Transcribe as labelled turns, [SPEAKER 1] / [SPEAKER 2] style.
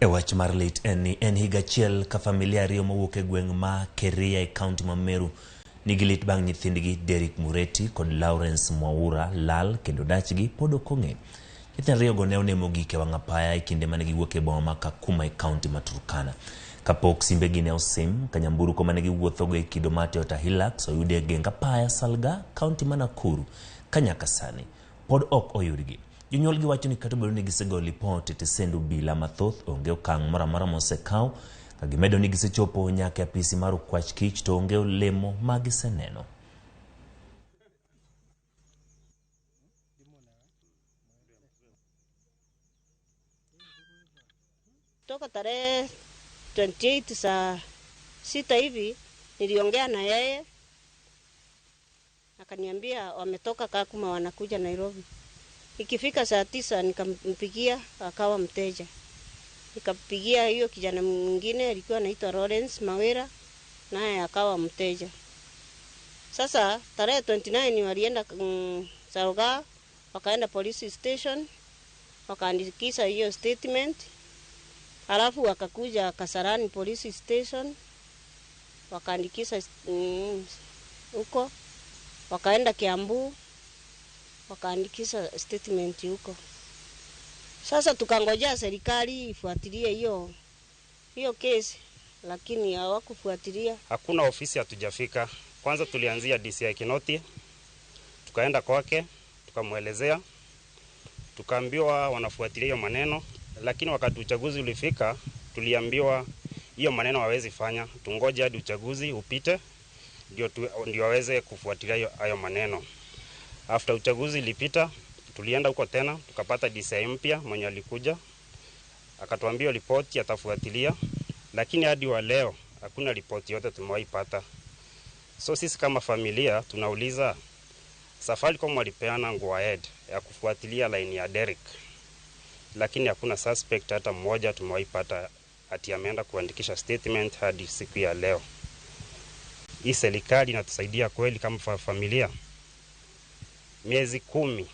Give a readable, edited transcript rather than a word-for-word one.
[SPEAKER 1] E wach mar lit en ni en higa achiel ka familia ariyo mowuok e gweng' ma Keria e kaunti ma Meru nigi lit bang' nyithindgi Derrick Mureti kod Lawrence Mwaura lal kendo dachgi pod ok ong'e. Nyithindo ariyogo ne onemo gik e wang' apaya e kinde mane giwuok e boma ma Kakuma e kaunti ma Turkana. Kapok simbegi ne osim, ka nyamburko mane giwuothogo e kido mar Toyota Hilux oyudi e geng apaya Salga, kaunti ma Nakuru, ka nyaka sani pod ok oyudgi. Jonyuolgi wacho ni kata obedo ni gisegolo lipot e tesend obila mathoth, onge okang' moro amora mosekaw. Ka gimedo ni gisechopo nyaka e apisi mar okwach kich to onge olemo ma giseneno.
[SPEAKER 2] Toka tarehe 28 saa 6 hivi niliongea na yeye, akaniambia wametoka Kakuma wanakuja Nairobi. Ikifika saa 9 nikampigia, akawa mteja. Nikampigia hiyo kijana mwingine alikuwa anaitwa Lawrence Mawera, naye akawa mteja. Sasa tarehe 29 walienda Salga, wakaenda police station, wakaandikisha hiyo statement. Halafu wakakuja Kasarani police station, wakaandikisha huko, wakaenda Kiambu, wakaandikisha statement huko. Sasa tukangojea serikali ifuatilie hiyo kesi, lakini hawakufuatilia.
[SPEAKER 3] Hakuna ofisi hatujafika. Kwanza tulianzia DCI Kinoti, tukaenda kwake, tukamwelezea, tukaambiwa wanafuatilia hiyo maneno, lakini wakati uchaguzi ulifika tuliambiwa hiyo maneno hawezi fanya, tungoje hadi uchaguzi upite ndio waweze kufuatilia hayo maneno. After uchaguzi ilipita, tulienda huko tena, tukapata DCI mpya mwenye alikuja, akatuambia ripoti atafuatilia, lakini hadi wa leo hakuna ripoti yote tumewahi pata. So sisi kama familia tunauliza, Safaricom walipeana go ahead ya kufuatilia line ya Derrick, lakini hakuna suspect hata mmoja tumewahi pata ati ameenda kuandikisha statement hadi siku ya leo. Hii serikali inatusaidia kweli kama familia? Miezi 10